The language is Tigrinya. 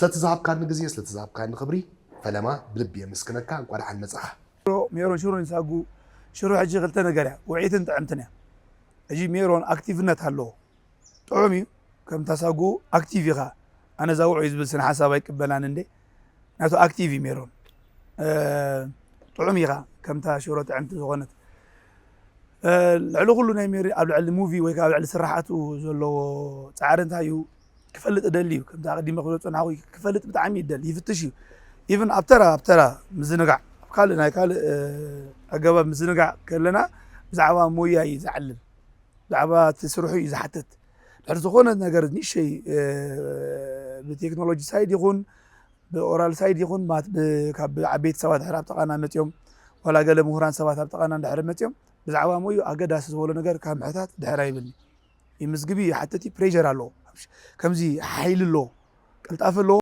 ስለተዝሃብካኒ ግዜ፣ ስለተዝሃብካኒ ክብሪ ፈለማ ብልቢ የመስግነካ። እንኳ ደሓን መጻኻ። ሜሮን ሽሮ ንሳጉ ሽሮ ሕጂ ክልተ ነገር እያ፣ ውዕይትን ጥዕምትን እያ። ሕጂ ሜሮን ኣክቲቭነት ኣለዎ፣ ጥዑም እዩ። ከምታ ሳጉ ኣክቲቭ ኢኻ። ኣነ እዛ ውዑይ ዝብል ስነ ሓሳብ ኣይቅበላን እንዴ፣ ናቱ ኣክቲቭ እዩ ሜሮን። ጥዑም ኢኻ ከምታ ሽሮ ጥዕምቲ ዝኾነት። ልዕሊ ኩሉ ናይ ሜሪ ኣብ ልዕሊ ሙቪ ወይ ከዓ ኣብ ልዕሊ ስራሓቱ ዘለዎ ፃዕሪ እንታይ እዩ? ክፈልጥ እደሊ እዩ። ከምቲ ኣቐዲመ ክብሎ ዝጸናሕኩ፣ ክፈልጥ ብጣዕሚ ይደሊ፣ ይፍትሽ እዩ። ኢቭን ኣብ ተራ ኣብ ተራ ምዝንጋዕ፣ ኣብ ካልእ ናይ ካልእ ኣገባብ ምዝንጋዕ ከለና ብዛዕባ ሞያ እዩ ዝዓልል። ብዛዕባ እቲ ስርሑ እዩ ዝሓትት። ድሕሪ ዝኾነ ነገር ንእሸይ ብቴክኖሎጂ ሳይድ ይኹን ብኦራል ሳይድ ይኹን ካብ ዓበይቲ ሰባት ድሕር ኣብ ጥቓና መፅኦም፣ ዋላ ገለ ምሁራን ሰባት ኣብ ጥቓና ድሕር መፅኦም፣ ብዛዕባ ሞዩ ኣገዳሲ ዝበሎ ነገር ካብ ምሕታት ድሕር ኣይብል። ይምዝግብ እዩ፣ ይሓትት እዩ፣ ፕሬር ኣለዎ። ከምዚ ሓይሊ ኣለዎ፣ ቅልጣፈ ኣለዎ።